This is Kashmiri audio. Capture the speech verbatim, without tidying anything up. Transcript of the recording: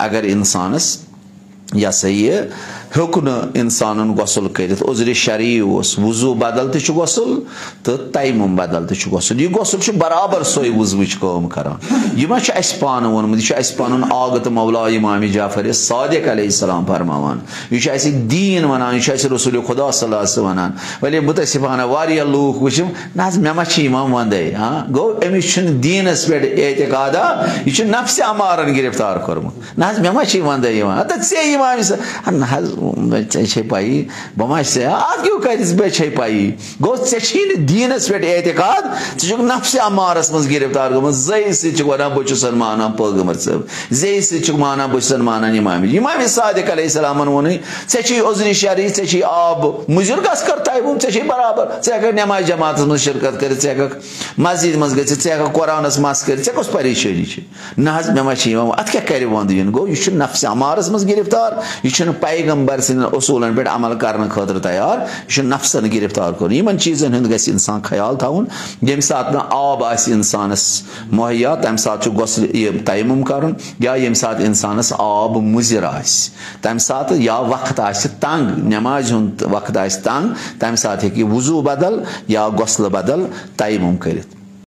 اگر انسانس، یہِ ہسا یہِ، ہیوٚک نہٕ انسانن غسل کٔرِتھ، عذرِ شرعی اوس، وضو بدل تہِ چھُ غسل تہٕ تیمم بدل تہِ چھُ غسل۔ یہِ غسل چھُ برابر سۄے وضوٕچ کٲم کران۔ یہِ ما چھُ اسہِ پانہٕ ووٚنمُت، یہِ چھُ اسہِ پنُن آغت مولا امام جعفر صادق علیہ السلام فرماوان۔ یہِ چھُ اسہِ دیٖن ونان، یہِ چھُ اسہِ رسول خدا صلی اللہ علیہ وسلم ونان۔ ولی متاسفانہ واریاہ لوٗکھ وٕچھِم، نہ حظ، مےٚ ما چھِ یِوان وندے۔ ہاں، گوٚو أمِس چھُنہٕ دیٖنس پٮ۪ٹھ اعتقادا، یہِ چھُ نفسِ امارن گرفتار کوٚرمُت۔ نہ حظ، مےٚ ما چھِ وندے یِوان۔ ہتا ژےٚ یِوان أمِس، نہ حظ، ژےٚ چھے پَیی، بہٕ ما چھُسے، اَتھ کیٛاہ کَرِ، ژےٚ چھے پَیی۔ گوٚو، ژےٚ چھی نہٕ دیٖنس پٮ۪ٹھ اعتقاد، ژٕ چھُکھ نفسِ امارس منٛز گرفتار گوٚمُت۔ زے سۭتۍ چھُکھ ونان، بہٕ چھُسن مانان پیغمبر صٲب، زے سۭتۍ چھُکھ مانان، بہٕ چھُسن مانان امام۔ امام صادق علیہ السلامن ووٚنُے، ژےٚ چھُے عذرِ شرعی، ژےٚ چھُے آب مُضر، گژھ کر تیمم، ژےٚ چھے برابر، ژٕ ہیٚککھ نماز جماعتس منٛز شرکت کٔرِتھ، ژٕ ہیٚککھ مسجد منٛز گٔژھِتھ، ژٕ ہیٚککھ قرآنس مس کٔرِتھ، ژےٚ کۄس پریشٲنی چھِ؟ نہ حظ، مےٚ ما چھِ یِوان، اتھ کیٛاہ کرِ وندٕ یُن؟ گوٚو، یہِ چھُ نفسِ امارس منٛز گرفتار، یہِ چھُنہٕ پیغمبر سٕنٛدٮ۪ن اصوٗلن پٮ۪ٹھ عمل کرنہٕ خٲطرٕ تیار، یہِ چھُ نفسن گرفتار کوٚرمُت۔ یِمن چیٖزن ہُنٛد گژھِ انسان خیال تھاوُن۔ ییٚمہِ ساتہٕ نہٕ آب آسہِ انسانس مہیا، تمہِ ساتہٕ چھُ غسل، یہِ تیمم کرُن، یا ییٚمہِ ساتہٕ انسانس آب مُضر آسہِ، تمہِ ساتہٕ یا وقت آسہِ تنگ، نمازِ ہُنٛد وقت آسہِ تنگ، تمہِ ساتہٕ ہیٚکہِ وضو بدل یا غسلہٕ بدل تیمم کٔرِتھ۔